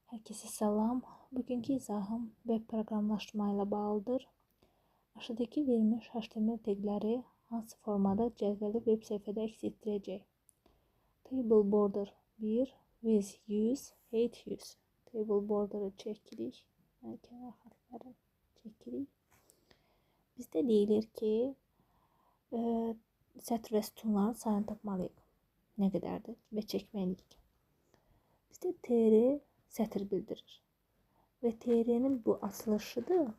Herkese salam. Bugünkü izahım web proqramlaşdırma ilə bağlıdır. Aşağıdakı verilmiş HTML teqləri hansı formada cədvəli web səhifədə əks etdirəcək? Table border 1, width 100, height 100. Table border'ı çəkirik. Yəni kənar xəttləri çəkirik. Bizdə deyilir ki, sətr və sütunların sayını tapmalıyıq. Nə qədərdir və çəkməliyik. Bizdə TR sətr bildirir. Və TR-nin bu açılışıdır.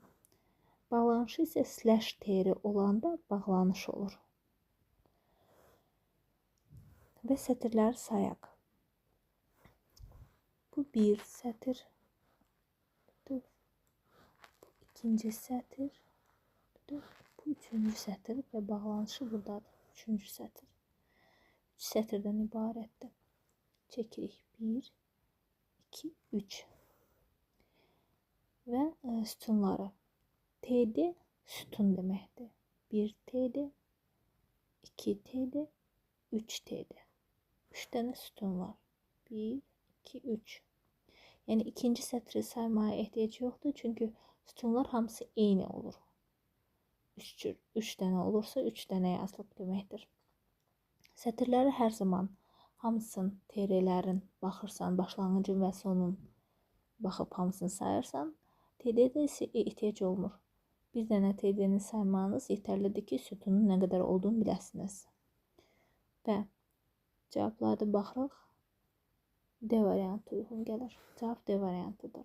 Bağlanışı isə slash TR olanda bağlanış olur. Və sətirləri sayaq. Bu bir sətr. Bu ikinci sətr. Bu üçüncü sətr və bağlanışı buradadır. Üçüncü sətr. Üç sətirdən ibarətdir. Çəkirik. 1, 2, 3. Və sütunları. TD sütun deməkdir. 1 TD, 2 TD, 3 TD. 3 dənə sütun var. 1, 2, 3. Yəni ikinci sətri saymaya ehtiyac yoxdur. Çünki sütunlar hamısı eyni olur. 3 dənə olursa 3 dənə yazılıb deməkdir. Sətirləri hər zaman hamısının TR-lərin baxırsan, başlanğıcın və sonun baxıb hamısını sayırsan. TD-də isə ehtiyac olmur. Bir dənə TD-ni saymanız yetərlidir ki, sütunun nə qədər olduğunu biləsiniz. Və cavablarda baxırıq. D variantı uyğun gəlir. Cavab D variantıdır.